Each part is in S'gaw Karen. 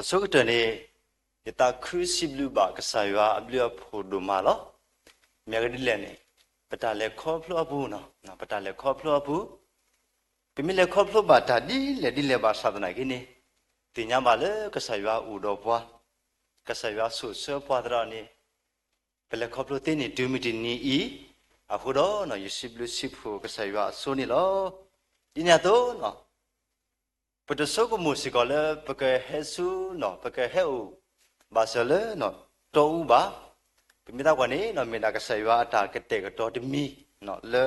အဆိကတၢၢ်န့ၣ် ယသးခုစံးဘျုးဘၣ်ကစၢ်ယွၤအဘျုးအဖှိၣ်ဒိၣ်မးလီၤ. မ့ၢ်အဂ့ၢ်ဒ်လဲၣ်န့ၣ် ပတၢ်လဲၤခီဖျိအပူၤ, ပတၢ်လဲၤခီဖျိအပူၤ, ပမ့ၢ်လဲၤခီဖျိဘၣ်တၢ်ဒ်လဲၣ်ဒ်လဲၣ်ဘၣ်ဆၣ်သနာ်က့န့ၣ် သ့ၣ်ညါဘၣ်လၢကစၢ်ယွၤအိၣ်ဒီးပှၤ, ကစၢ်ယွၤစိာ်ဆှၢပှၤသတးန့ၣ် ပလဲၤခီဖျိသ့န့ၣ်တုၤမ့ၢ်တနံၤအံၤ, အဃိဒီး ယစံးဘျုးစံးဖှိၣ်ကစၢ်ယွၤအစိန့ၣ်လီၤ. ဒ်န့ၣ်အသိး ပတဆိကမိၣ်စ့ၢ်ကီးလၢ ပကဟဲဆူ ပကဟဲအိၣ်ဘၣ်စၢၤလၢ တီအူဘၣ်. ပမ့ၢ်သးကွၢ်န့ၣ် မ့ၢ်ဒၣ်ကစၢ်ယွၤအတၢ်ကတဲာ်ကတီၤတမံၤ လၢ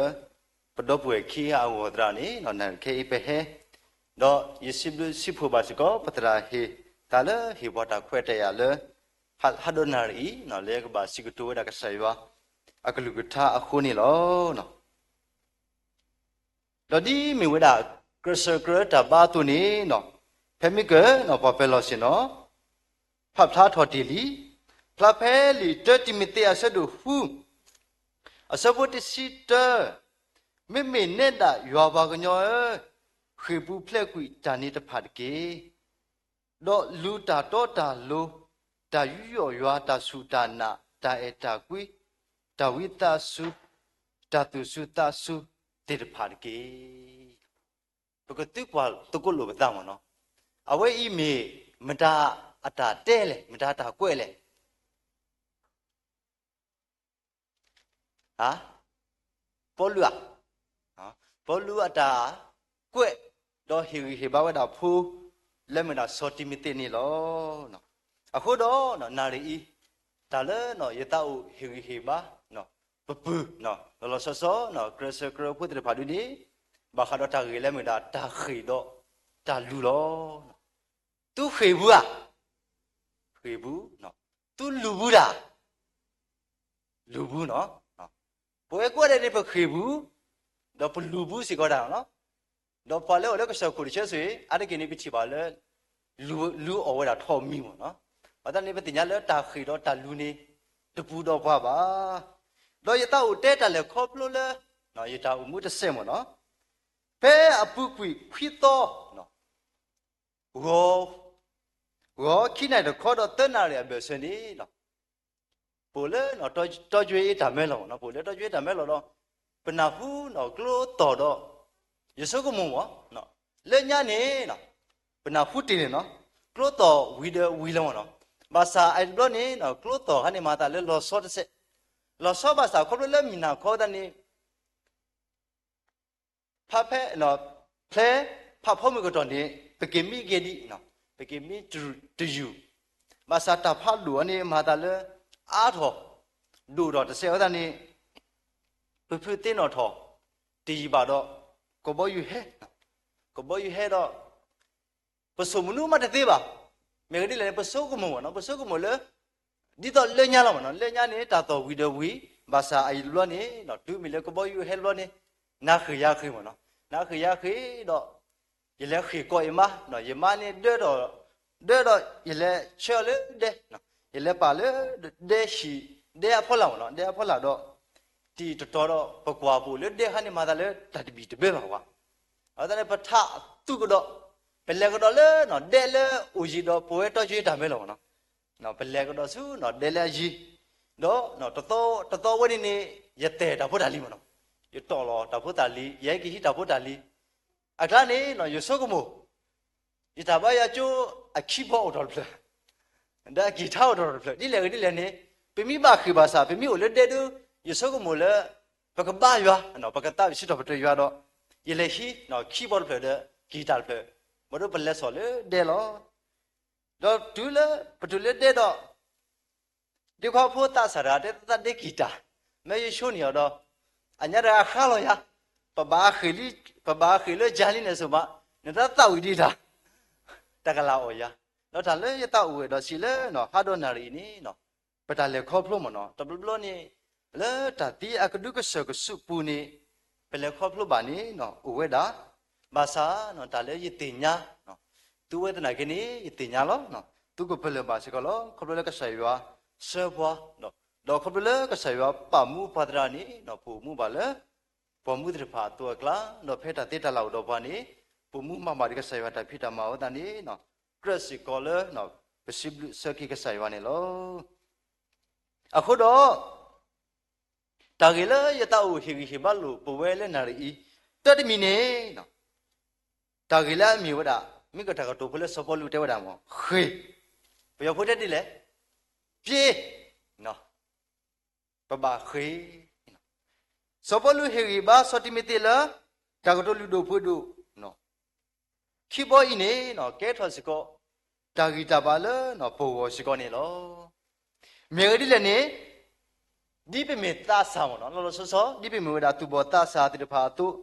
ပဒီပုၢ်ဝဲၢ်ခံဂၤအဂီၢ်သတးန့ၣ် နၤခဲအံၤပဟဲ ဒီးယစံးဘျုးစံးဖှိၣ်ဘၣ်စ့ၢ်ကီး ပသရၣ်ဟ့ၣ်သးလၢဟ့ၣ်ပှၤတၢ်ခွဲးတၢ်ယာ်လၢ ဟးဒီးနၣ်ရံၣ်အံၤ လၢကဘၣ်စံးကတိၤဝဲဒၣ်ကစၢ်ယွၤ အကလုၢ်ကထါအဃိန့ၣ်လီၤ. ဒီးဒ်မ့ၢ်ဝဲဒၣ် ကြၢးစၢးကြၢးတၢ်ဘါအသိးန့ၣ် ဖဲမ့ၢ်ကၢ ပှၤပၢၤလီၢ်ဆ့ၣ်နီၤ ဖးဖျါထီၣ်တ့ၢ်လံ, ဖျါဖဲလံာ်တၢတံၤမသ့းအဆၢဒိၣ်ဃု အဆၢဖိတဆံတၢ, မ့မ့ၢ်နဲဒၣ်ယွၤပှၤကညီဧၢ, ဃ့ၢ်ပူၤဖျဲးကွံာ်တၢ်န့ၣ်တဖၣ်တက့ၢ်. ဒီးလူၤတၢ်တီတၢ်လိၤ, တၢ်ယူးယီၣ်ယွၤ, တၢ်စူၢ်တၢ်နာ်, တၢ်အဲၣ်တၢ်ကွံ, တၢ်ဝံသးစူၤ, တၢ်သူၣ်စူၤသးစူၤသ့ၣ်တဖၣ်တက့ၢ်. ပကသံကွၢ်သကိးလိာ်ပသးမ့ၢ်နီၤ, အဝဲအံၤမ့ၢ်မတၤအတၢ်တဲလဲၣ်, မတၤတၢ်ကွဲးလဲၣ်. ပီလူးဧါ, ပီလူးအတၢ်ကွဲး, ဒီးဟ့ၣ်ဂံၢ်ဟ့ၣ်ဘါဝဲဒၣ်ဖိ လၢမ့ၢ်ဒၣ်စီၤတံၤမသ့းန့ၣ်လီၤ. အဃိဒီး နၣ်ရံၣ်အံၤ တၢ်လၢယသးအိၣ်ဟ့ၣ်ဂံၢ်ဟ့ၣ်ဘါ ပပုၢ် လီၤလီၤဆီဆီ ကြၢးစၢးကြၢးဖိသ့ၣ်တဖၣ်ဒ်န့ၣ် ဘၣ်ဃးဒီးတၢ်ဂ့ၢ်လၢမ့ၢ်ဒၣ်တၢ်ဃ့ၢ်ဒီးတၢ်လူၤလီၤ. သုဃ့ၢ်ပူၤဧါ, ဃ့ၢ်ပူၤ, သုလူၤပူၤတၢ်, လူၤပူၤနီၤ. ပဝဲကိးဂၤဒဲးန့ၣ် ပဃ့ၢ်ပူၤ ဒီးပလူၤပူၤစ့ၢ်ကီးတၢ်နီၤ. ဒီးပှၤလၢအိၣ်လၢကစၢၢ်ခိၣ်တဆၢဆိၣ်အံၤ အါတက့ၢ်န့ၣ် ပထံၣ်ဘၣ်လၢ လူၤအီၣ်ဝဲဒၣ်ထီၣ်မံၤမ့ၢ်နီၤ. အဃိသတးန့ၣ် ပသ့ၣ်ညါလၢတၢ်ဃ့ၢ်ဒီးတၢ်လူၤန့ၣ် တပူၤဒီးပှၤဘၣ်. ဒီးယသးအိၣ်တဲတၢ်လဲၤခီဖျိလၢ ယတၢ်အိၣ်မူတစဲးမ့ၢ်နီၤ, ဖဲအပူၤကွံာ်ခွံသီ ဂီၤ ဂီၤခံနၣ်ရံၣ်တခီဒီးသၢနၣ်ရံၣ်အဘၢၣ်စၢၤန့ၣ် ပအိၣ်လၢ တီကၠွ့တၢ်မဲလီၢ်မ့ၢ်နီၤ, ပအိၣ်လၢတီကၠွ့တၢ်မဲလီၢ်ဒီး ပနၢ်ဟူနီၤကျိသီၣ်ဒီး ယဆိကမိၣ်မ့ၢ် လၢညါန့ၣ် ပနၢ်ဟူတ့ၢ်န့ၣ်နီၤ, ကျိသီၣ်ဝံၤဒီးဝံၤလီၤမ့ၢ်နီၤ. ဘၣ်ဆၣ်အအံၤတဘျီန့ၣ် ကျိသီၣ်ခါန့ၣ်မၤသးလၢလီၤဆီတစဲး, လီၤဆီဘၣ်ဆၣ်ခီဖျိလၢမုၢ်နၤခီသတးန့ၣ် ဖဲ ဖဲ ဖဲဖးဖီမုၢ်ကတီၢ်န့ၣ် ပက့ၤမံကဲဒံး, ပက့ၤမံတယူာ်, ဘၣ်ဆၣ်တၢ်ဖးဒိၣ်အီၤန့ၣ် မၤသးလၢ အါထီၣ် ဒိၣ်ထီၣ်တစဲးဝဲဒၣ်န့ၣ် ဖုဖုသ့ၣ်နီၣ်ထီၣ် တယံာ်ဘၣ်ဒီး ကဘီယူၤဟဲ, ကဘီယူၤဟဲဒီး ပဆိမိၣ်နုာ်မးတသ့ဘၣ်. မ့ၢ်ဂ့ၢ်ဒ်လဲၣ်န့ၣ် ပဆိကမိၣ်မ့ၢ်နီၤ, ပဆိကမိၣ်လၢ ဒ်သိးလၢညါလီၤမ့ၢ်နီၤ, လၢညါန့ၣ် တၢ်သီၣ်ဝံၤဒီးဝံၤ, ဘၣ်ဆၣ်အအံၤတဘျီန့ၣ် တုၤမ့ၢ်လၢကဘီယူၤဟဲတဘျီန့ၣ် နဃ့ၢ်ယဃ့ၢ်မ့ၢ်နီၤ, နဃ့ၢ်ယဃ့ၢ်ဒီး ယလဲၤဃ့ၢ်ကီးယမါ, ယမါန့ၣ်ဒၢဒီး ဒၢဒီးယလဲၤဆၢအီၤလၢဒဲ, ယလဲၤပာ်လၢဒဲဟံၣ်, ဒဲအဖီလာ်မ့ၢ်နီၤ, ဒဲအဖီလာ်ဒီး တံၤတတီၤဒီး ပကွၢ်ပအိၣ်လၢဒဲခါန့ၣ် မၤသးလၢတၢ်တဘံၣ်တဘၢဘၣ်ဝဲ. အဃိသတးန့ၣ် ပထးသူကဒီး, ပလဲၤကဒီးလၢ ဒဲလၢအိၣ်ယံၤဒီး ပဝဲတီကၠွ့တၢ်မဲလီၢ်မ့ၢ်နီၤ, ပလဲၤကဒီးဆူ ဒဲလၢအယံၤ, ဒီး တသီဝဲန့ၣ်န့ၣ် ယတဲာ်တၢ်ဖိတၢ်လံၤမ့ၢ်နီၤ, ယတီၢ်လီၤတၢ်ဖိတၢ်လံၤ, ယဟဲက့ၤဟံးတၢ်ဖိတၢ်လံၤ, အကျါန့ၣ် ယဆိကမိၣ် ယတၢ်ဘါယွၤကၠိ အခံဘီအိၣ်ထီၣ်တဖျၢၣ်, ဒီးအကံၢ်ထါအိၣ်ထီၣ်တဖျၢၣ်, ဒ်လဲၣ်ဂ့ၤဒ်လဲၣ်န့ၣ် ပမ့ၢ်ဘၣ်ဃ့ၢ်ဘၣ်ဆၣ် ပမ့ၢ်အိၣ်လၢဒဲဒၣ် ယဆိကမိၣ်လၢ ပကဘါယွၤ, ပကသးဝံၣ်စံးထီၣ်ပတြၢၤယွၤဒီး ယလဲၤဟံး ခံဘီတဖျၢၣ်ဒီး ကံၢ်တၢ်တဖျၢၣ်, ဘၣ်ဒီးပလဲၤစိာ်လၢဒဲလီၤ. ဒီးတုၤလၢ ပတုၤလၢဒဲဒီး ဒ့ခွါဖိသးစၢ်တဂၤ တဲသးဒ့ကံၢ်တၢ်, မ့ၢ်ယဆိန့ၢ်အီၤဒီး အညါတဂၤဃါလီၤယၤ, ပဘၣ်ဃ့ၢ်လၢ ပဘၣ်ဃ့ၢ်လၢယၤလံန့ၣ်စ့ၢ်မး, နတၢ်သးဝံၣ်ဒံးတၢ်, တၢ်ကလၤအီၣ်ယၤ, ဒီးတၢ်လၢယသးအိၣ်ဝဲဒီးစံးလၢ ဟါဒီးနၣ်ရံၣ်အံၤန့ၣ် ပတၢ်လဲၤခီဖျိမ့ၢ်နီၤ, တဘျီဘျီန့ၣ် လၢတၢ်သံအကဒုကစၢၢ်ကစုပူၤန့ၣ် ပလဲၤခီဖျိဘၣ်န့ၣ် အိၣ်ဝဲဒၣ်, ဘၣ်ဆၣ် တၢ်လၢယသ့ၣ်ညါ သုဝဲသနာ်က့န့ၣ် ယသ့ၣ်ညါလီၤ. သုကပလၢၢ်ဘၣ်စ့ၢ်ကီးလီၤ. ခီဖျိလၢကစၢ်ယွၤဆှၢပှၤ, ဒီးခီဖျိလၢကစၢ်ယွၤပာ်မူပှၤသရၣ်န့ၣ် ပအိၣ်မူဘၣ်လၢ ပိာ်မုၣ်သ့ၣ်တဖၣ်အသိးအကျါ, ဒီးဖဲတၢ်သ့တၢ်လၢ်အိၣ်ဒီးပှၤန့ၣ် ပိာ်မူမၤဘၣ်ဒံးကစၢ်ယွၤတၢ်ဖံးတၢ်မၤအဃိသတးန့ၣ် ကြၢးစ့ၢ်ကီးလၢ ပစံးဘျုးစၢၤက့ၤကစၢ်ယွၤန့ၣ်လီၤ. အဃိဒီး တၢ်ဂ့ၢ်လၢယသးအိၣ်ဟ့ၣ်ဂံၢ်ဟ့ၣ်ဘါလိာ်ပဝဲလၢနၣ်ရံၣ်အံၤ တၢ်တမံၤန့ၣ် တၢ်ဂ့ၢ်လၢအမ့ၢ်ဝဲဒၣ် မ့ၢ်ကတၢၢ်ကတိၤဖိလၢစီၤပီလူးတဲဝဲဒၣ်မ့ၢ် ဃ့ၢ်, ပယီၤဖိတဲဒ်လဲၣ်, ပျ့ၤ, ပဘၣ်ဃ့ၢ်. စီၤပီလူးဟ့ၣ်ဂံၢ်ဟ့ၣ်ဘါစီၤတံၤမသ့းလၢ တၢ်ကတိၤလုၢ်ဒိၣ်ပှ့ၤဒိၣ် ခံဘီအံၤန့ၣ် ကဲထီၣ်စ့ၢ်ကီး တၢ်ဂံၢ်တၢ်ဘါလၢပဂီၢ်စ့ၢ်ကီးန့ၣ်လီၤ. မ့ၢ်အဂ့ၢ်ဒ်လဲၣ်န့ၣ် ဒ်ပမ့ၢ်သးစၢ်မ့ၢ်နီၤ လီၤလီၤဆီဆီ ဒ်ပမ့ၢ်ဝဲဒၣ်သူၣ်ဘီၣ်သးစၢ်သ့ၣ်တဖၣ်အသိး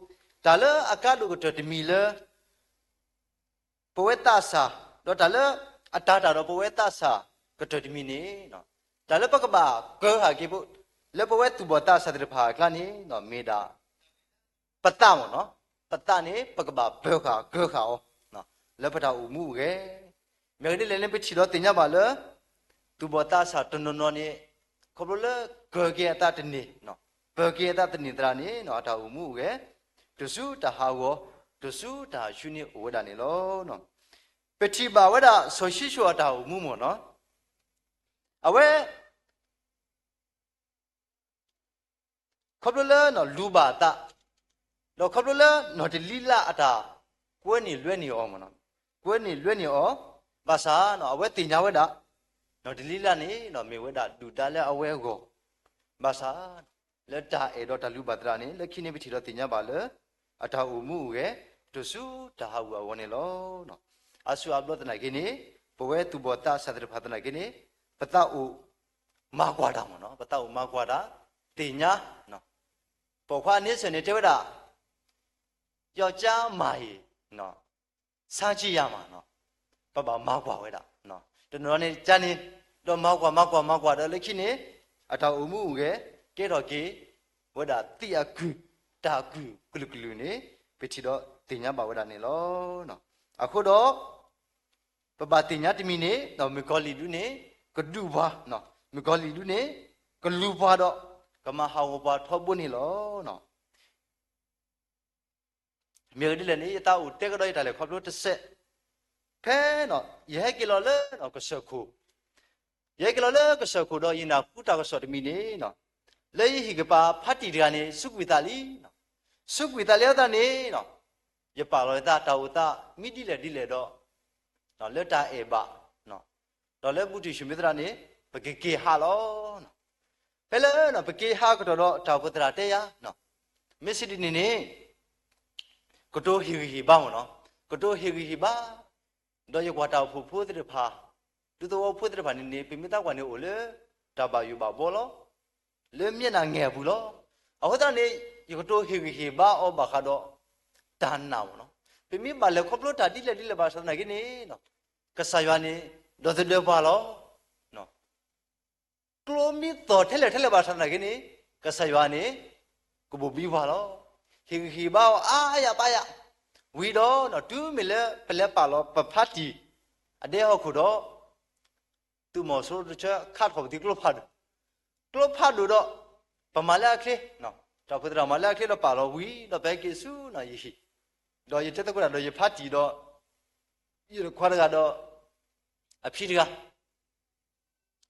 တၢ်လၢအကါဒိၣ်ကတၢၢ်တမံၤလၢ ပဝဲသးစၢ် ဒီးတၢ်လၢအတၤတၢ်ဒီးပဝဲသးစၢ်ကတၢၢ်တမံၤန့ၣ် တၢ်လၢပကဘၣ်ကၢဃာ်က့ၤ လၢပဝဲသူၣ်ဘီၣ်သးစၢ်သ့ၣ်တဖၣ်အကျါန့ၣ် မ့ၢ်ဒၣ် ပသးမ့ၢ်နီၤ, ပသးန့ၣ် ပကဘၣ်ပၢဃာ်ကၢဃာ်အီၤ လၢပတၢ်အိၣ်မူအိၣ်ဂဲၤ. မ့ၢ်အဂ့ၢ်ဒ်လဲၣ်န့ၣ် ပထံၣ်ဒီးသ့ၣ်ညါဘၣ်လၢ သူၣ်ဘီၣ်သးစၢ်တနီၤနီၤန့ၣ် ခီဖျိလၢကၢက့ၤအသးတန့ၢ်, ပၢက့ၤအသးတန့ၢ်သရၣ်န့ၣ် အတၢ်အိၣ်မူအိၣ်ဂဲၤ တစုတၢ်ဟးဂီၤ, တစုတၢ်ဟးဆူန့ၣ်အိၣ်ဝဲဒၣ်န့ၣ်လီၤ. ပထံၣ်ဘၣ်ဝဲဒၣ်စီၤၡံၣ်စိၣ်အတၢ်အိၣ်မူမ့ၢ်နီၤ, အဝဲ ခီဖျိလၢလူၤဘၣ်အသး, ဒီးခီဖျိလၢနီၢ်တလံလးအတၢ်ကွဲန့ၢ်လွဲန့ၢ်အီၤမ့ၢ်နီၤ, ကွဲန့ၢ်လွဲန့ၢ်အီၤ, ဘၣ်ဆၣ် အဝဲသ့ၣ်ညါဝဲဒၣ် နီၢ်တလံလးန့ၣ် မ့ၢ်ဝဲဒၣ်ဒုၣ်ဒါလၢအဝဲအဂီၢ်, ဘၣ်ဆၣ် လၢတၢ်အဲၣ်ဒီးတၢ်လူၤဘၣ်သရၣ်န့ၣ် လၢခံန့ၣ်ပထံၣ်ဒီးသ့ၣ်ညါဘၣ်လၢ အတၢ်အိၣ်မူအိၣ်ဂဲၤ တစုတၢ်ဟးဂီၤအဂီၢ်န့ၣ်လီၤ. အါစုအါဘျီသနာ်က့န့ၣ် ပဝဲသူၣ်ဘီၣ်သးစၢ်သ့ၣ်တဖၣ်သနာ်က့န့ၣ် ပသးအိၣ် မၤကွၢ်တၢ်မ့ၢ်နီၤ, ပသးအိၣ်မၤကွၢ်တၢ် သ့ၣ်ညါ, ပိာ်ခွါအန့ဆၢၣ်န့ၣ်တဲဝဲဒၣ် ယောက်ျားမဟေ ဆန်းကြည့်ရမှာ, ပဘၣ်မၤကွၢ်ဝဲဒၣ်, တနီၤန့ၣ်ကန့ၣ် ဒီးမၤကွၢ်မၤကွၢ်မၤကွၢ်ဒီးလၢခံန့ၣ် အတၢ်အိၣ်မူအိၣ်ဂဲၤ ကဲထီၣ်က့ၤ ဝဲဒၣ်သ့ၣ်အကုၢ် တၢ်အကုၢ်ကလုာ်ကလုာ်န့ၣ် ပထံၣ်ဒီးသ့ၣ်ညါဘၣ်ဝဲဒၣ်န့ၣ်လီၤ. အဃိဒီး ပဘၣ်သ့ၣ်ညါတမံၤန့ၣ် မုၣ်ကီၤလံၢ်ဒုန့ၣ် ကဒုးပှၤ, မုၣ်ကီၤလံၢ်ဒုန့ၣ် ကလူၤပှၤဒီး ကမၤဟးဂီၤပှၤထီဘိန့ၣ်လီၤ. မ့ၢ်ဂ့ၢ်ဒ်လဲၣ်န့ၣ် ယသးအိၣ်တဲကဒီးယတၢ်လဲၤခီဖျိတစဲး, ဖဲ ယဟဲက့ၤလီၤလၢကစၢၢ်ခိၣ်, ယဟဲက့ၤလီၤလၢကစၢၢ်ခိၣ်ဒီးယနၢ်ဟူတၢ်ကစီၣ်တမံၤန့ၣ် လၢယဟံၣ်ကပၤဖါတံၢ်တဂၤန့ၣ် စူးကွံာ်သးလံ, စူးကွံာ်သးလံအဃိသတးန့ၣ် ယပာ်လီၤယသးတၢ်အိၣ်သး မ့ၢ်ဒ်လဲၣ်ဒ်လဲၣ်ဒီး လၢတၢ်အဲၣ်ဘၣ် ဒီးလၢဘူၣ်ထံၣ်ဆူၣ်မ့ၢ်သရၣ်န့ၣ် ပကက့ၤဟးလီၤ. ဖဲလၢပက့ၤဟးကတီၢ်ဒီးတၢ်အိၣ်ဖှိၣ်သရၣ်တဲယၤ, မ့ၢ်စံးဒ်န့ၣ်န့ၣ် ကတိၤဟ့ၣ်ဂံၢ်ဟ့ၣ်ဘါမ့ၢ်နီၤ, ကတိၤဟ့ၣ်ဂံၢ်ဟ့ၣ်ဘါ, ဒီးယကွၢ်တၢ်အိၣ်ဖှိၣ်ဖိသ့ၣ်တဖၣ်, ဒူသဝီဖိသ့ၣ်တဖၣ်န့ၣ်န့ၣ် ပမ့ၢ်သးကွၢ်န့ၣ်အိၣ်လၢ တၢ်ဘၣ်ယိၣ်ဘၣ်ဘီလီၤ. လၢမျက်နှာငယ်အပူၤလီၤ. အဃိသတးန့ၣ် ယကတိၤဟ့ၣ်ဂံၢ်ဟ့ၣ်ဘါအီၤဘၣ်ဃးဒီး တၢ်နာ်မ့ၢ်နီၤ, ပမ့ၢ်ဘၣ်လဲၤခီဖျိတၢ်ဒ်လဲၣ်ဒ်လဲၣ်ဘၣ်ဆၣ်သနာ်က့န့ၣ် ကစၢ်ယွၤန့ၣ် ဒီသဒၢပှၤလီၤ. ကျိမ့ၢ်သီၣ်ထဲလဲၣ်ထဲလဲၣ်ဘၣ်ဆၣ်သနာ်က့န့ၣ် ကစၢ်ယွၤန့ၣ် ကဘိၣ်ဘံပှၤလီၤ. ဟ့ၣ်ဂံၢ်ဟ့ၣ်ဘါအီၤအါယၤပါယၤ, ဝံၤဒီး တုၤမ့ၢ်လၢပလဲၤပာ်လီၤပဖါတံၢ် အဒဲဟီၣ်ခိၣ်ဒီး သုးမီၤစိရိၤတဆၢခးထီၣ်ပသံကျိဖးဒိၣ်, ကျိဖးဒိၣ်ဒီး ပမၤလၢအချ့, တၢ်အိၣ်ဖှိၣ်သရၣ်မၤလၢအချ့ဒီးပာ်လီၤဝံၤဒီး ပဟဲက့ၤဆူယဟံၣ်, ဒီးယတဲသကိးတၢ်ဒီးယဖါတံၢ်ဒီး ယခွါတဂၤဒီး အဖံတဂၤ တယံာ်ဘၣ်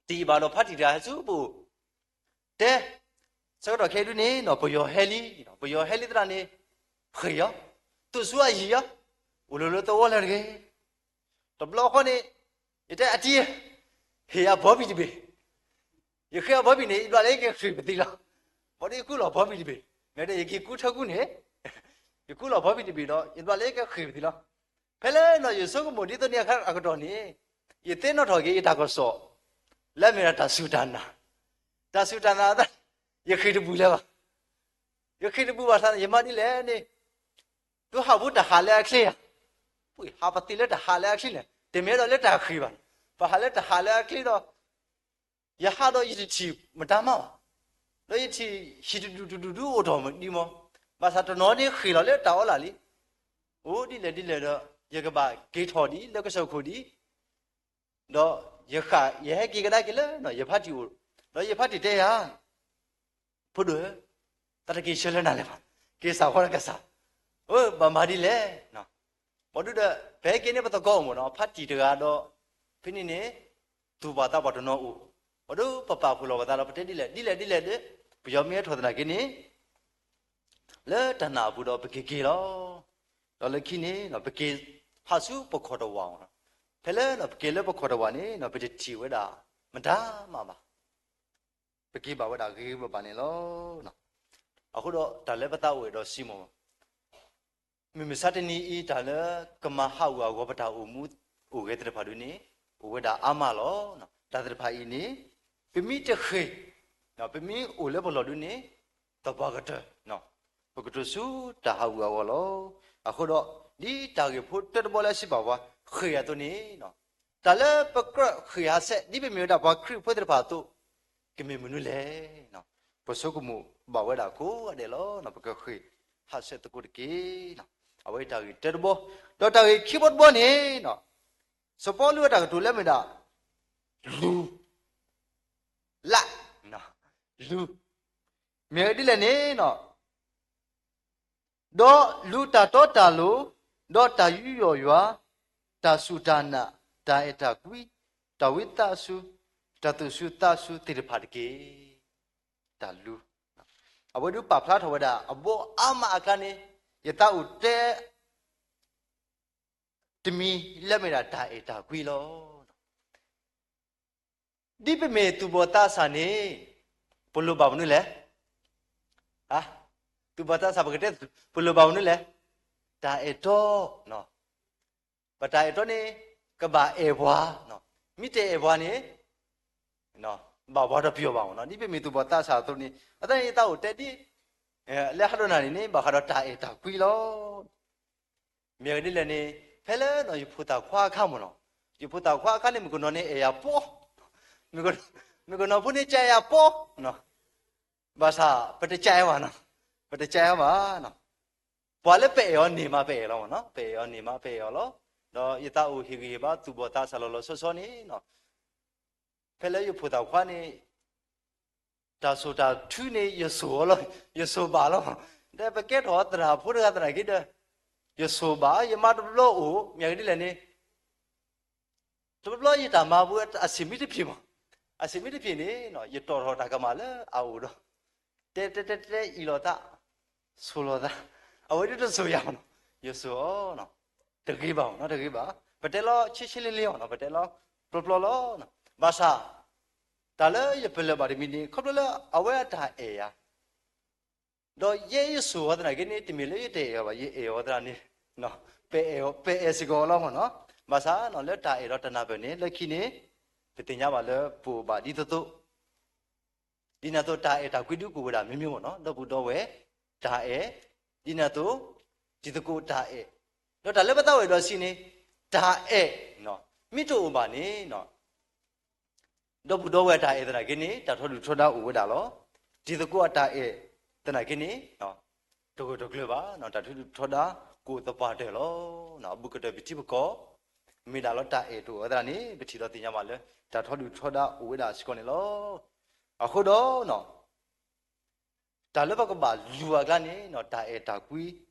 ဒီးဖါတံၢ်တဂၤဟဲဆူပအိၣ်, တဲ, ဆၢကတီၢ်ခဲအံၤဒုန့ၣ် ပယီၤဟဲလံ, ပယီၤဟဲလံသရၣ်န့ၣ် ဃ့ၢ်အီၤ, သူၣ်ဆူအယံာ်အီၤ, အိၣ်လၢလၢသဝီလၢတဂ့ၤ. တဘျီဃီန့ၣ် ယတဲအတံၤ, ဟ့ၣ်ယၤဘီဘံၣ်တဘ့ၣ်, ယဃ့အီၤဘီဘံၣ်န့ၣ် ယဘျီလၢယကဃ့ၢ်ပသံလီၤ. ဘၣ်ဒီးယကူလီၤဘီဘံၣ်တဘ့ၣ်, မ့ၢ်ဒီးယက့ၤကူထၢကူန့ၣ် ယကူလီၤဘီဘံၣ်တဘ့ၣ်ဒီး ယဘျီလၢယကဃ့ၢ်ပသံလီၤ. ဖဲလၢယဆိကမိၣ်ဒ်သိးန့ၣ်အခါအကတီၢ်န့ၣ် ယသ့ၣ်နီၣ်ထီၣ်က့ၤယတၢ်ကစီၣ် လၢအမ့ၢ်ဒၣ်တၢ်စူၢ်တၢ်နာ်, တၢ်စူၢ်တၢ်နာ်အသး, ယဃ့ၢ်တဘူၣ်လၢၤဘၣ်. ယဃ့ၢ်တဘူၣ်ဘၣ်ဆၣ် ယမၤဒ်လဲၣ်န့ၣ် သုဟးဘူးတၢ်ဟးလၢအချ့ဧါ, ပှၤဟးပသံလၢတၢ်ဟးလၢအချ့လဲၣ်, တမ့ၢ်ဒီးလၢတၢ်ဃ့ၢ်ဘၣ်, ပဟးလၢတၢ်ဟးလၢအချ့ဒီး ယဟးဒီးယတထံၣ်မတၤမးဘၣ်, ဒီးယထံၣ်ဟံၣ်တဒူၣ်တဒူၣ်ဒုအိၣ်ထီၣ်မးဒ်မး, ဘၣ်ဆၣ်တနီၤန့ၣ်ဃ့ၢ်လီၤလၢတၢ်အီလၢ်လံ, အိၣ်ဒ်လဲၣ်ဒ်လဲၣ်ဒီး ယကဘၣ်က့ၤထီၣ်ဒံးလၢကစၢၢ်ခိၣ်ဒံး ဒီးယဃၣ် ယဟဲက့ၤကဒါက့ၤလၢယဖါတံၢ်အိၣ်, ဒီးယဖါတံၢ်တဲယၤ, ဖိဒိၣ်ဧၢ, တၢ်တက့ၤဆၢလၢနၤလဲၣ်ဘၣ်, က့ၤစးဃီလၢကစၢ်, အၢ ဘၣ်မၤဒ်လဲၣ်, ဘၣ်ဒုဒီး ပဟဲက့ၤန့ၢ်ပသကိးအိၣ်မ့ၢ်နီၤ ဖးတံၢ်တဂၤဒီး ဖဲန့ၣ်န့ၣ် သူၣ်ပှၤသးပှၢ်တနီၤအိၣ်, ဘၣ်ဒုပပာ်ဖှိၣ်လီၤပသးဒီး ပတဲဒ်လဲၣ်ဒ်လဲၣ်ဒ်လဲၣ်ဒီး ပယီၤမ့ၢ်ဟဲထီၣ်သနာ်က့န့ၣ် လၢတၢ်နာ်အပူၤဒီး ပက့ၤက့ၤလီၤ. ဒီးလၢခံန့ၣ် ပက့ၤဟးဆူပခီၣ်တဝၢ်မ့ၢ်နီၤ, ဖဲလၢပက့ၤလၢပခီၣ်တဝၢ်န့ၣ် ပတထံၣ်ဝဲဒၣ် မတၤမးဘၣ်. ပက့ၤဘၣ်ဝဲဒၣ်ဂ့ၤဂ့ၤဘၣ်ဘၣ်န့ၣ်လီၤ. အဃိဒီးတၢ်လၢပသးအိၣ်ဝဲဒီးစံးမ့ၢ် မုၢ်မဆါတနံၤအံၤ တၢ်လၢကမၤဟးဂူာ်ဟးဂီၤပတၢ်အိၣ်မူအိၣ်ဂဲၤသ့ၣ်တဖၣ်ဒုန့ၣ် အိၣ်ဝဲဒၣ်အါမးလီၤ. တၢ်သ့ၣ်တဖၣ်အံၤန့ၣ် ပမ့ၢ်တဃ့ၢ်, ပမ့ၢ်အိၣ်လၢပလီၢ်ဒုန့ၣ် သပှၢ်ကတၢၢ် ပကတိၤဆူတၢ်ဟးဂူာ်ဟးဂီၤလီၤ. အဃိဒီး ဒ်တၢ်ဂ့ၢ်ဖိတၢတဘီလၢအစံးဘၣ်ပှၤ ဃ့ၢ်အသိးန့ၣ် တၢ်လၢပကြၢးဃ့ၢ်ဟးဆှဲး ဒ်ပမ့ၢ်ဝဲဒၣ်ပှၤခရံာ်ဖိသ့ၣ်တဖၣ်အသိး ကမ့ၢ်မနုၤလဲၣ်. ပဆိကမိၣ်ဘၣ်ဝဲဒၣ်ကိးဂၤဒဲးလီၤ. ပကဃ့ၢ်ဟးဆှဲးသကိးတက့ၢ်. အဝဲတၢ်ဂ့ၢ်တၢတဘီ, ဒီးတၢ်ဂ့ၢ်ခံဘီတဘီန့ၣ် စီၤပီလူးအတၢ်ကတိၤလၢမ့ၢ်ဒၣ် လူၤ လၢ လူၤ မ့ၢ်ဒ်လဲၣ်န့ၣ် ဒီးလူၤတၢ်တီတၢ်လိၤ, ဒီးတၢ်ယူးယီၣ်ယွၤ, တၢ်စူၢ်တၢ်နာ်, တၢ်အဲၣ်တၢ်ကွံ, တၢ်ဝံသးစူၤ, တၢ်သူၣ်စူၤသးစူၤသ့ၣ်တဖၣ်တက့ၢ်. တၢ်လူၤ, အဝဲဒုးပာ်ဖျါထီၣ်ဝဲဒၣ် အဘီအါမးအကျါန့ၣ် ယသးအိၣ်တဲ တမံၤလၢမ့ၢ်ဒၣ်တၢ်အဲၣ်တၢ်ကွံလီၤ. ဒ်ပမ့ၢ်သူၣ်ဘီၣ်သးစၢ်န့ၣ် ပလိၣ်ဘၣ်မနုၤလဲၣ်. သူၣ်ဘီၣ်သးစၢ် ပကတဲ ပလိၣ်ဘၣ်မနုၤလဲၣ်. တၢ်အဲၣ်တီ, ပတၢ်အဲၣ်တီန့ၣ် ကဘၣ်အဲၣ်ပှၤ, မ့ၢ်တအဲၣ်ပှၤန့ၣ် ဘၣ်ပှၤတပျီၤဘၣ်မ့ၢ်နီၤ. ဒ်ပမ့ၢ်သူၣ်ဘီၣ်သးစၢ်အသိးန့ၣ် အသးန့ၣ်ယသးအိၣ်တဲဒ် လၢဟးဒိၣ်နၢ်န့ၣ်န့ၣ် ဘၣ်ဃးဒီးတၢ်အဲၣ်တၢ်ကွံလီၤ. မ့ၢ်အဂ့ၢ်ဒ်လဲၣ်န့ၣ် ဖဲလၢယဖိသၣ်ခွါအခါမ့ၢ်နီၤ, ယဖိသၣ်ခွါအခါန့ၣ် မုၣ်ကနီၤန့ၣ်အဲၣ်ယၤပီ, မုၣ်ကနီၤဖိန့ၣ်ကအဲၣ်ယၤပီ, ဘၣ်ဆၣ် ပတကအဲၣ်ဘၣ်နီၤ, ပတကအဲၣ်ဘၣ်နီၤ. ပှၤလၢပအဲၣ်အီၤန့ၢ်မးပအဲၣ်လီၤမ့ၢ်နီၤ, ပအဲၣ်အီၤန့ၢ်မးပအဲၣ်အီၤလီၤ. ဒီးယသးအိၣ်ဟ့ၣ်ဂံၢ်ဟ့ၣ်ဘါသူၣ်ဘီၣ်သးစၢ်လီၤလီၤဆီဆီန့ၣ် ဖဲလၢယဖိသၣ်ခွါန့ၣ် တၢ်စိာ်တၢ်ထုန့ၣ် ယစိာ်အီၤလီၤ, ယစိာ်ဘၣ်လီၤ. ဒီးပကဲထီၣ်သရၣ်ဖိတဂၤသနာ်က့ဒီး ယစိာ်ဘၣ်, ယမါတဘျီအိၣ် မ့ၢ်အဂ့ၢ်ဒ်လဲၣ်န့ၣ် တဘျီဘျီယတၢ်မၤပူၤအဆံးမံတဖျၢၣ်မး, အဆံးမံတဖျၢၣ်န့ၣ် ယတီၣ်ထီၣ်တၢ်ကမၣ်လၢအအိၣ်ဒီး တဲတဲတဲတဲအံၤလိာ်သး, စိာ်လိာ်သး, အဝဲဒၣ်တစိာ်ယၤမ့ၢ်နီၤ, ယစိာ်အီၤ, တဂ့ၤဘၣ်မ့ၢ်နီၤ, တဂ့ၤဘၣ်, ပတဲလီၤဆ့ဆ့လ့လ့မ့ၢ်နီၤ, ပတဲလီၤပျီပျီလီၤ. ဘၣ်ဆၣ် တၢ်လၢယပလၢၢ်ဘၣ်တမံၤန့ၣ် ခီဖျိလၢအဝဲအတၢ်အဲၣ်ယၤ ဒီးယဲယစိာ်အီၤသနာ်က့န့ၣ် တမ့ၢ်လၢယတအဲၣ်အီၤဘၣ်, ယအဲၣ်အီၤသရၣ်န့ၣ်, ပအဲၣ်စ့ၢ်ကီးအီၤလီၤမ့ၢ်နီၤ. ဘၣ်ဆၣ်နီၤ လၢတၢ်အဲၣ်ဒီးတၢ်နၢ်ပၢၢ်န့ၣ် လၢခံန့ၣ် ပသ့ၣ်ညါဘၣ်လၢပအိၣ်ဘၣ်ဒ်သိးသိး, ဒ်န့ၣ်အသိးတၢ်အဲၣ်တၢ်ကွံဒုးကအိၣ်ဝဲဒၣ်မ့ၢ်မ့ၢ်မ့ၢ်နီၤ, ဒီပုၢ်ဒီဝဲၢ်တၢ်အဲၣ်, ဒ်န့ၣ်အသိး တံၤသကိးတၢ်အဲၣ်, ဒီးတၢ်လၢပသးဝဲဒီးစံးန့ၣ် တၢ်အဲၣ် မ့ၢ်တအိၣ်ဘၣ်န့ၣ် ဒီပုၢ်ဒီဝဲၢ်အတၢ်အဲၣ်သနာ်က့န့ၣ် တၢ်ထီဒုၣ်ထီဒါအိၣ်ဝဲဒၣ်လီၤ. တံၤသကိးအတၢ်အဲၣ်သနာ်က့န့ၣ် တဂၢၢ်တကျၢၤဘၣ်, တၢ်ထီဒုၣ်ထီဒါကအိၣ်သပှၢ်တၢၢ်လီၤ. အဘူးကတၢၢ်ပထံပကီၢ် မ့ၢ်ဒၣ်လီၤတၢ်အဲၣ်တအိၣ်ဝဲသရၣ်န့ၣ် ပထံၣ်ဒီးသ့ၣ်ညါဘၣ်လၢ တၢ်ထီဒုၣ်ထီဒါအိၣ်ဝဲဒၣ်စ့ၢ်ကီးန့ၣ်လီၤ. အဃိဒီး တၢ်လၢပကဘၣ်လူၤအကျါန့ၣ် တၢ်အဲၣ်တၢ်ကွံ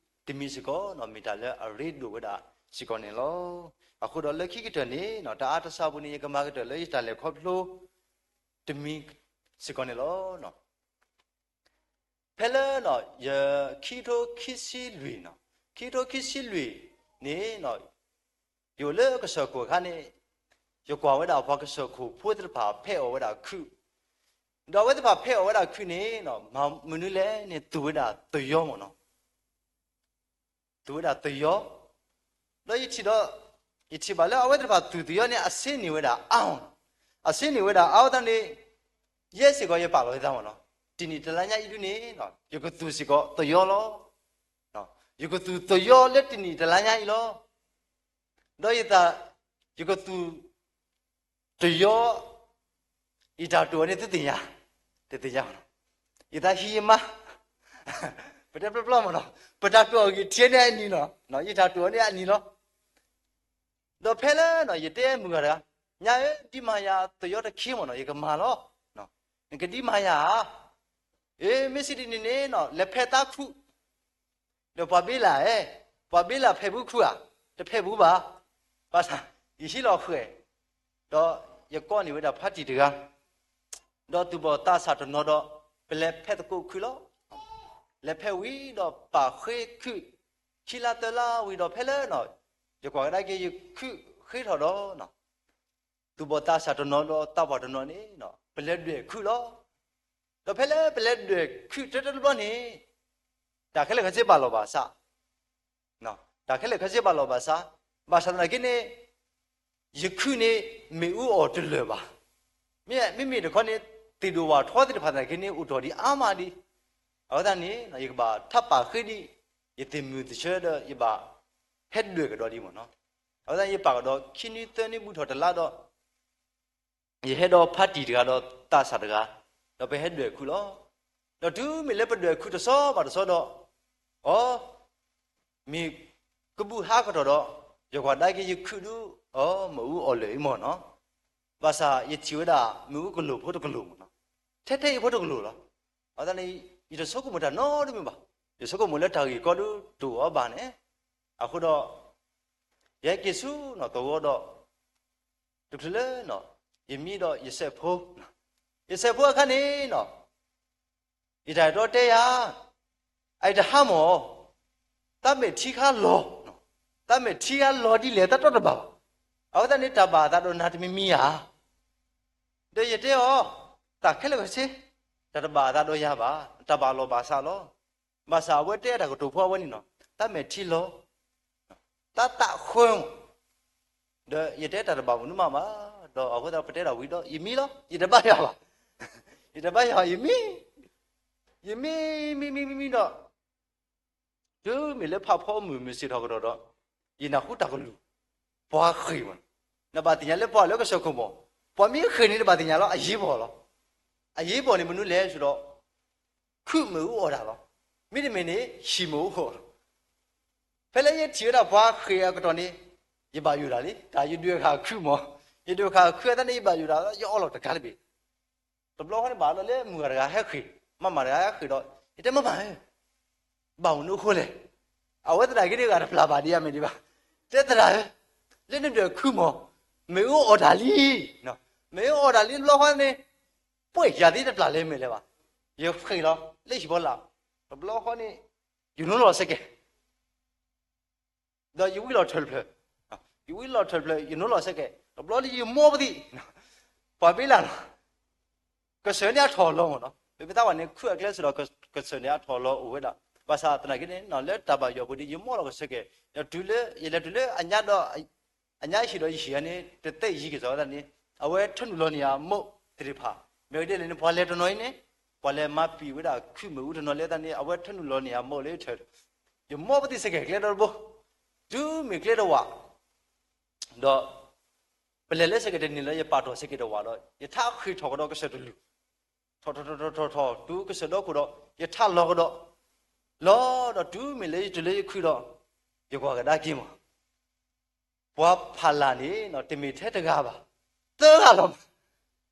တမံၤစ့ၢ်ကီး မ့ၢ်တၢ်လၢအရ့ဒိၣ်ဝဲဒၣ်စ့ၢ်ကီးန့ၣ်လီၤ. အဃိဒီးလၢခံကတၢၢ်န့ၣ် တၢ်အါတစှၤပူၤန့ၣ် ယကမၤကတၢၢ်လၢယတၢ်လဲၤခီဖျိတမံၤစ့ၢ်ကီးန့ၣ်လီၤ. ဖဲလၢ ယခံကထိခံဆံလွံၢ်, ခံကထိခံဆံလွံၢ်န့ၣ် ယအိၣ်လၢကစၢၢ်ခိၣ်အခါန့ၣ် ယကွၢ်ဝဲဒၣ်ပှၤကစၢၢ်ခိၣ်ဖိသ့ၣ်တဖၣ်ဖဲးအီၣ်ဝဲဒၣ်ခုး, ဒီးအဝဲသ့ၣ်တဖၣ်ဖဲးအီၣ်ဝဲဒၣ်ခုးန့ၣ် မၤမနုၤလဲၣ်န့ၣ် သူၣ်ဝဲဒၣ်သယီမ့ၢ်နီၤ. သူၣ်ဝဲဒၣ်သယီ, ဒီးယထံၣ်ဒီး ယထံၣ်ဘၣ်လၢအဝဲသ့ၣ်တဖၣ်သူၣ်သယီန့ၣ် အဆ့န့ၢ်ဝဲဒၣ်အါမ့ၢ်နီၤ, အဆ့န့ၢ်ဝဲဒၣ်အါဝဲသတးန့ၣ် ယဲစ့ၢ်ကီးယပာ်လီၤယသးမ့ၢ်နီၤ, တနံၣ်တလါညါအံၤဒုန့ၣ် ယကသူၣ်စ့ၢ်ကီးသယီလီၤ. ယကသူၣ်သယီလၢတနံၣ်တလါညါအံၤလီၤ. ဒီးယသး ယကသူၣ်သယီ ယတၢ်တိာ်အီၤန့ၣ်သုသ့ၣ်ညါ, တသ့ၣ်ညါ, ယသးဟံးယမါ, ပတဲပျီပျီမ့ၢ်နီၤ, ပတၢ်တိာ်အီၤဂ့ၤထံန့ၣ်အနံၤလီၤ, ယတၢ်တိာ်အီၤန့ၣ်အနံၤလီၤ. ဒီးဖဲလၢယတဲမုၢ်ဂၤတဂၤ, ညါဧၢ ဒ်မၤယၤသယီတခ့မ့ၢ်နီၤ ယကမၤလီၤ. နကဒ်မၤယၤဧါ. အ့ မ့ၢ်စံးဒ်န့ၣ်န့ၣ် လဲၤဖဲးသးခုး ဒီးပှၤဘ့လၣ်ဧါ, ပှၤဘ့လၣ်ဖဲးဘုခူဧါ, တ တဖဲပူၤဘၣ်. ဘၣ်ဆၣ် ယဟံးလီၤဃဲၤ, ဒီးယကိးန့ၢ်ဝဲဒၣ်ဖါတံၢ်တဂၤ, ဒီးသူၣ်ဘီၣ်သးစၢ်တနီၤဒီး ပလဲၤဖဲသကိးခုၣ်လီၤ. လဲၤဖဲဝံၤဒီးပာ်ဃ့ခုၣ်, ခံလါသၢလါဝံၤဒီးဖဲလၢ ယကွၢ်ကဒါက့ၤယခုၣ်ဃ့ထီၣ်ဒီး သူၣ်ဘီၣ်သးစၢ်တနီၤဒီးသးပှၢ်တနီၤန့ၣ် ပလဲၤဒွဲၣ်ခုၣ်လီၤ. ဒီးဖဲလၢပလဲၤဒွဲၣ်ခုၣ်တၢတဘျီန့ၣ် တၢ်ခဲလၢာ်ခဲဆ့ဘၣ်လီၢ်ဘၣ်စး, တၢ်ခဲလၢာ်ခဲဆ့ဘၣ်လီၢ်ဘၣ်စး, ဘၣ်ဆၣ်သနာ်က့န့ၣ် ယခုၣ်န့ၣ် မ့ၣ်အူအီၣ်တလၢာ်ဘၣ်. မ့မ့ၢ်တခီန့ၣ် သ့ၣ်ဒိၣ်ဝၣ်ထီသ့ၣ်တဖၣ်သနာ်က့န့ၣ် အိၣ်တ့ၢ်ဒံးအါမးဒံး. အဝဲသတးန့ၣ် ယကဘၣ်ထးပာ်ဃ့ဒံး ယသ့ၣ်မုၢ်သဆၢဒီး ယဘၣ်ဟဲဒွဲၣ်ကဒီးဒံးမ့ၢ်နီၤ. အဝဲသတးန့ၣ် ယပာ်ကဒီးခံနွံသၢနွံဘူးထီၣ်တလါဒီး ယဟဲဒီးဖါတံၢ်တဂၤဒီးသးစၢ်တဂၤ, ဒီးပဟဲဒွဲၣ်ခုၣ်လီၤ. ဒီးတုၤမ့ၢ်လၢပဒွဲၣ်ခုၣ်တဆီဘၣ်တဆီဒီး အီ မ့ၢ်ကဘူၣ်ဟးကတီၢ်ဒီး ယကွၢ်ဒါက့ၤယခုၣ်ဒုး အီ မ့ၣ်အူအီၣ်လၢာ်အံၤမ့ၢ်နီၤ. ဘၣ်ဆၣ်ယထံၣ်ဝဲဒၣ် မ့ၣ်အူကလိၢ်ဖိတကလိၢ်မ့ၢ်နီၤ. ထဲထဲအံၤဖိတကလိၢ်လီၤ. အဝဲသတးန့ၣ် ယတဆိကမိၣ်တၢ်နီတမံၤဘၣ်. ယဆိကမိၣ်လၢတၢ်ဂ့ၢ်ကီဒုးတအိၣ်အီၤဘၣ်န့ၣ်, အဃိဒီး ယဟဲက့ၤဆူနီၤသဝီဒီး တချုးလၢ ယမံဒီးယစဲးဖိ, ယစဲးဖိအခါန့ၣ်နီၤ ယတၢ်အဲၣ်ဒိးတဲယၤ, အအံၤတဟါမၢ်, သးမဲာ်ထံခါလီၤ, သးမဲာ်ထံခါလီၤဒ်လဲၣ် သးတီတဘၣ်ဘၣ်. အဝဲသတးန့ၣ် တၢ်ဘၣ်အသးဒီးနၤတမံၤမံၤဧါ. ဒီးယတဲအီၤ, တၢ်ခဲလၢာ်ခဲဆ့ တၢ်တဘၣ်အသးဒီးယၤဘၣ်, တၢ်ဘၣ်လီၤဘၣ်စးလီၤ. ဘၣ်ဆၣ်အဝဲတဲတၢ်ကတိၤဖိအဝဲန့ၣ်နီၤ, သးမဲာ်ထံလီၤ သးသးဃၢမး, ဒီးယတဲတၢ်တဘၣ်မနုၤမးဘၣ်, ဒီးအဃိသတးပတဲတၢ်ဝံၤဒီး ယမံလီၤ, ယတဘါယွၤဘၣ်, ယတဘါယွၤ ယမံ, ယမံ, မံမံမံမံဒီး တုၤမ့ၢ်လၢဖးဖီမုၢ်မုၢ်ဆ့ၣ်ထီၣ်ကဒီးဒီး ယနၢ်ဟူတၢ်ကလုၢ်, ပှၤဃ့ၢ်မး, နဘၣ်သ့ၣ်ညါလၢပှၤလၢကစၢၢ်ခိၣ်မး, ပှၤမ့ၢ်ဃ့ၢ်န့ၣ် နဘၣ်သ့ၣ်ညါလီၤ အရေးပေါ်လီၤ. အရေးပေါ်န့ၣ်မနုၤလဲၣ်ဆိုတော့ ခုၣ်မ့ၣ်အူအီၣ်တၢ်လီၤ. မ့တမ့ၢ်န့ၣ် ဟံၣ်မ့ၣ်အူအီၣ်လီၤ. ဖဲလၢယထံၣ်ဝဲဒၣ်ပှၤဃ့ၢ်အကတီၢ်န့ၣ် ယဘၣ်ယိၣ်တၢ်လံ, တၢ်ယဒွဲၣ်ဃာ်ခုၣ်မး, ယဒွဲၣ်ဃာ်ခုၣ်အသးန့ၣ် ယဘၣ်ယိၣ်တၢ်, ယအီလီၤတကးတဘ့ၣ်. တဘျီဃီန့ၣ်ဘၣ်ဒီးလၢမုၢ်ဂၤတဂၤဟဲဃ့ၢ်, မၤမၤတဂၤဟဲဃ့ၢ်ဒီး ယတဲမၤမၤဧၢ, ဘၣ်မနုၤအဃိလဲၣ်. အဝဲသနာ်က့န့ၣ် ဂၤတပျၢ်ဘၣ်ဒံးအါမ့ၢ်ဒံးဘၣ်, တဲသရၣ်ဧၢ, လၢနဒွဲၣ်ခုၣ်မး, မ့ၣ်အူအီၣ်တၢ်လံ, မ့ၣ်အူအီၣ်တၢ်လံတဘျီဃီန့ၣ်, ပှဲၤယၤသ့တပျၢ်လဲၣ်မ့ၢ်လဲၣ်ဘၣ်, ယဃ့ၢ်လီၤ လၢဟံၣ်ဖီလာ်, တဘျီဃီန့ၣ် ယနိလီၤစဲကဲၣ် ဒီးယဝံလီၤထၢၣ်တဖျၢၣ်, ယဝံလီၤထၢၣ်တဖျၢၣ် ယနိလီၤစဲကဲၣ်, တဘျီလၢယမိၢ်ပသံၣ်, ပှၤဘ့လၢ်လီၤ, ကစၢၢ်န့ၣ်အထီၣ်လီၤမ့ၢ်နီၤ, ပမ့ၢ်သးဝဲန့ၣ် ခုၣ်အကျဲစ့ၢ်ဒီး ကစၢၢ်န့ၣ်အထီၣ်လီၤအိၣ်ဝဲဒၣ်, ဘၣ်ဆၣ်သနာ်က့န့ၣ် လၢတၢ်ဘၣ်ယွၤပူၤန့ၣ် ယမိၢ်လီၤကစဲကဲၣ်, တုၤလၢ ယလဲၤတုၤလၢအညါဒီး အညါဟံၣ်ဒီးယဟံၣ်ဧါန့ၣ် တသ့ယံၤကစီၣ်ဝဲဒၣ်န့ၣ် အဝဲထၢနုာ်လီၤန့ၢ်အမိၢ်သ့ၣ်တဖၣ်, မ့ၢ်ဝဲဒ်လဲၣ်န့ၣ် ပှၤလဲၤတနီၤအံၤန့ၣ် ပှၤလဲၤမၤပံာ်ဝဲဒၣ်ခုၣ်မ့ၣ်အူတနီၤလဲၣ်သတးန့ၣ် အဝဲထၢနုာ်လီၤန့ၢ်အမိၢ်လၢထၢၣ်, ယမိၢ်ပသံၣ်စဲကဲၣ်ကျဲဒီတဘိ, တုၤမ့ၢ်ကျဲတဝာ် ဒီး ပလဲၤလၢစဲကဲၣ်တန့ၢ်လၢ ယပာ်ထီၣ်စဲကဲၣ်တဝာ်ဒီး ယထးဃ့ၢ်ထီၣ်ကဒီးကစၢၢ်တလုၢ်, ထီၣ်ထီၣ်ထီၣ်ထီၣ်ထီၣ်ထီၣ် တုၤကစၢၢ်ဒီခိၣ်ဒီး ယထးလီၤကဒီး, လီၤဒီးတုၤမ့ၢ်လၢယတုၤလၢယခုၣ်ဒီး ယကွၢ်ကဒါက့ၤမး ပှၤဖးလၢ်န့ၣ် တမ့ၢ်ထဲတဂၤဘၣ်, သၢဂၤလီၤ.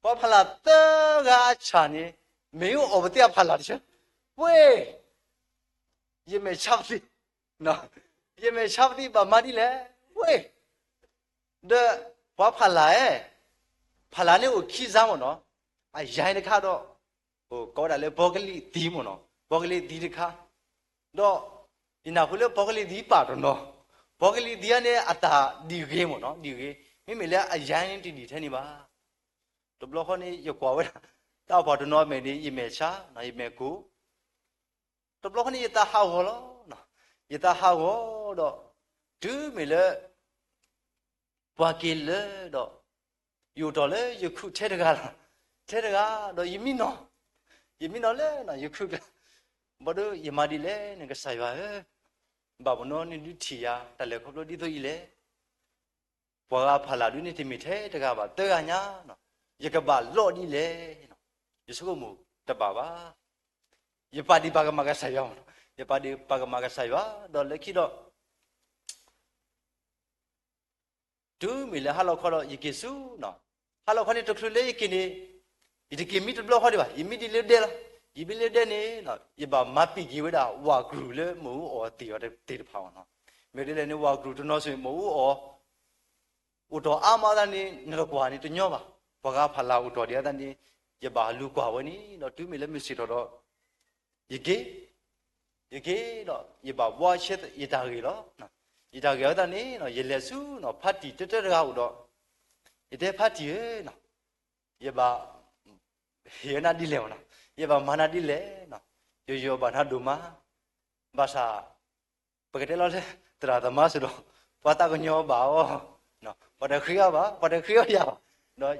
ပှၤဖးလၢ်သၢဂၤအဆၣ်န့ၣ် မ့ၣ်အူအီၣ်ပသ့အဖးလၢ်တဆၢ, ဝ့ၢ်, ယမဲာ်ဆါပသံၣ်, ယမဲာ်ဆါပသံၣ်ဘၣ်မၤဒ်လဲၣ်, ဝ့ၢ်, ဒီးပှၤဖးလၢ်ဧၢ, ဖးလၢ်န့ၣ်အိၣ်ခံစါမ့ၢ်နီၤ, အယါတခါဒီး ကိးဝဲဒၣ်လၢပီကလံၣ်သံမ့ၢ်နီၤ, ပီကလံၣ်သံတခါ, ဒီး ယနၢ်ဟူလၢပီကလံၣ်သံပာ်တနီၤ, ပီကလံၣ်သံအန့ၣ် အတၢ်ဒံၣ်ဂ့ၤမ့ၢ်နီၤ, ဒံၣ်ဂ့ၤ, မ့မ့ၢ်လၢအယါန့ၣ်တဒံၣ်ထဲန့ၣ်ဘၣ်. တဘျီဃီန့ၣ် ယကွၢ်ဝဲဒၣ် တၢ်ပှၤတနီၤမဲာ်န့ၣ် ယမဲာ်ဆါ, ယမဲာ်ကိၢ်, တဘျီဃီန့ၣ် ယသးဟးဂီၤလီၤ, ယသးဟးဂီၤဒီး တုၤမ့ၢ်လၢ ပှၤက့ၤလၢဒီး ယအိၣ်တ့ၢ်လၢယခုၣ်ထဲတဂၤလီၤ, ထဲတဂၤဒီးယမံနီၤ, ယမံနီၤလၢယခုၣ်ကျါ, ဘၣ်ဒီးယမၤဒ်လဲၣ်န့ၣ် ကစၢ်ယွၤဧၢ, ဘၣ်မနုၤနဒုးထံၣ်ယၤ တၢ်လဲၤခီဖျိဒ်သိးအံၤလဲၣ်. ပှၤဂၤဖးလၢ်ဒုးန့ၣ် တမ့ၢ်ထဲတဂၤဘၣ်, သၢဂၤညါ, ယကဘၣ်လီၤဒ်လဲၣ်, ယဆိကမိၣ်တဘၣ်ဘၣ်. ယပာ်ဒံးပာ်ကမၣ်ကစၢ်ယွၤ, ယပာ်ဒံးပာ်ကမၣ်ကစၢ်ယွၤ, ဒီးလၢခံဒီး တုၤမ့ၢ်လၢဟါလီၤခီဒီး ယက့ၤဆူ, ဟါလီၤခီန့ၣ်တချုးလၢယက့ၤန့ၣ်, ယတက့ၤမံတဘျီဃီဒံးဘၣ်, ယမံဒ်လၢဒဲလီၤ. ယမံလၢဒဲန့ၣ် ယဘၣ်မၤပံာ်က့ၤဝဲဒၣ် ဝၣ်ကရူၢ်လၢမ့ၣ်အူအီၣ်သ့ၣ်အီၤသ့ၣ်တဖၣ်အီၤနီၤ. မ့ၢ်ဒ်လဲၣ်န့ၣ် ဝၤကရူၢ်တနီၤစ့ၢ်မ့ၢ်အိၣ်အီၤ အိၣ်တီၢ်အါမးအသးန့ၣ် နတကွၢ်န့ၣ်တညီဘၣ်. ပှၤဂၤဖးလၢ်အိၣ်တီၢ်ဒံးအသးန့ၣ် ယဘၣ်လူၤကွၢ်ဝဲန့ၣ် ဒီးတုၤမ့ၢ်လၢမုၢ်ဆ့ၣ်ထီၣ်ဒီး ယက့ၤ, ယက့ၤဒီး ယဘၣ်ဘှီဆၢယတၢ်ဂ့ၢ်လီၤ. ယတၢ်ဂ့ၢ်အသးန့ၣ် ယလဲၤဆူ ဖါတံၢ်တၢတၢတဂၤအိၣ်ဒီး ယတဲဖါတံၢ်ဧၢ, ယဘၣ် ဟ့ၣ်အီၤနၤဒ်လဲၣ်, ယဘၣ်မၤနၤဒ်လဲၣ်, ယယီၤဘၣ်နၤဒိၣ်မး, ဘၣ်ဆၣ် ပကတဲလီၤလၢ သရၣ်သမါစ့ၢ်ဒီး ပှၤသးကညီၤဘၣ်အီၤ, ပှၤတဃ့အီၤဘၣ်, ပှၤတဃ့အီၤယၤဘၣ်,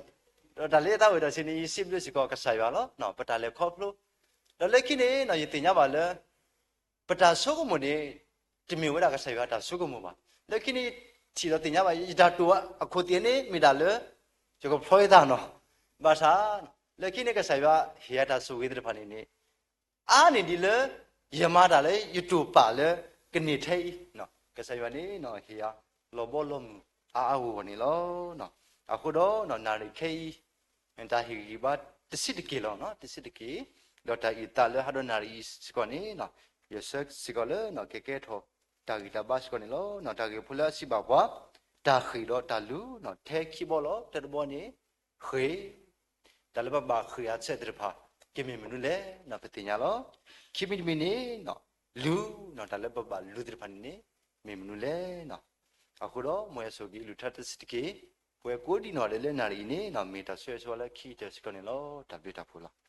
ဒီးတၢ်လၢယသးဝံၣ်ဒီးစ့ၢ်န့ၣ် ယစံးဘျုးစ့ၢ်ကီးကစၢ်ယွၤလီၤ. ပတၢ်လဲၤခီဖျိ ဒီးလၢခံန့ၣ် ယသ့ၣ်ညါဘၣ်လၢ ပတၢ်ဆိကမိၣ်န့ၣ် တမ့ၢ်ဝဲဒၣ်ကစၢ်ယွၤတၢ်ဆိကမိၣ်ဘၣ်. လၢခံန့ၣ် ထံၣ်ဒီးသ့ၣ်ညါဘၣ် ယတၢ်တိာ်အခိၣ်သ့ၣ်န့ၣ် မ့ၢ်ဒၣ်လၢ ယကဖျီယသးနီၤ, ဘၣ်ဆၣ် လၢခံန့ၣ် ကစၢ်ယွၤဟ့ၣ်ယၤတၢ်ဆိၣ်ဂ့ၤသ့ၣ်တဖၣ်န့ၣ်န့ၣ် အါန့ၢ်ဒံးလၢ ယမၤတၢ်လၢယတိာ်ပာ်လၢကန့ၢ်ထဲအံၤ, ကစၢ်ယွၤန့ၣ် ဟ့ၣ်ယၤလီၤဘီလီၤမုၢ်အါအါဂီၢ်ဂီၢ်န့ၣ်လီၤ. အဃိဒီး နၣ်ရံၣ်ခဲအံၤ တၢ်ဟ့ၣ်ဂံၢ်ဘါတဆံးတက့ၢ်လီၤ, တဆံးတက့ၢ်, ဒီးတၢ်အုၣ်သးလၢဟါဒီးနၣ်ရံၣ်အံၤစ့ၢ်ကီးန့ၣ် ယဆၢစ့ၢ်ကီးလၢ ကကဲထီၣ်တၢ်ဂံၢ်တၢ်ဘါစ့ၢ်ကီးန့ၣ်လီၤ. တၢ်ဂ့ၢ်ဖိလၢအစံးဘၣ်ပှၤ တၢ်ဃ့ၢ်ဒီးတၢ်လူၤ ထဲခံဘီလီၤ. တၢတဘီန့ၣ် ဃ့ၢ်, တၢ်လၢပဘၣ်ဃ့ၢ်အဆၢသ့ၣ်တဖၣ် ကမ့ၢ်မနုၤလဲၣ် ပသ့ၣ်ညါလီၤ. ခံမံၤတမံၤန့ၣ် လူၤ, တၢ်လၢပဘၣ်လူၤသ့ၣ်တဖၣ်န့ၣ်န့ၣ် မ့ၢ်မနုၤလဲၣ်. အဃိဒီး မ်ယွၤဆိၣ်ဂ့ၤအကလုၢ်ကထါတဆံးတက့ၢ်, ပဝဲကိးဒံနီၢ်ဒဲးလၢနၣ်ရံၣ်အံၤန့ၣ် မ့ၢ်တၢ်ဆိၣ်ဂ့ၤဆိၣ်ဝါလၢခံကတၢၢ်စ့ၢ်ကီးန့ၣ်လီၤ. တၢ်ဘျုးတၢ်ဖှိၣ်လီၤ.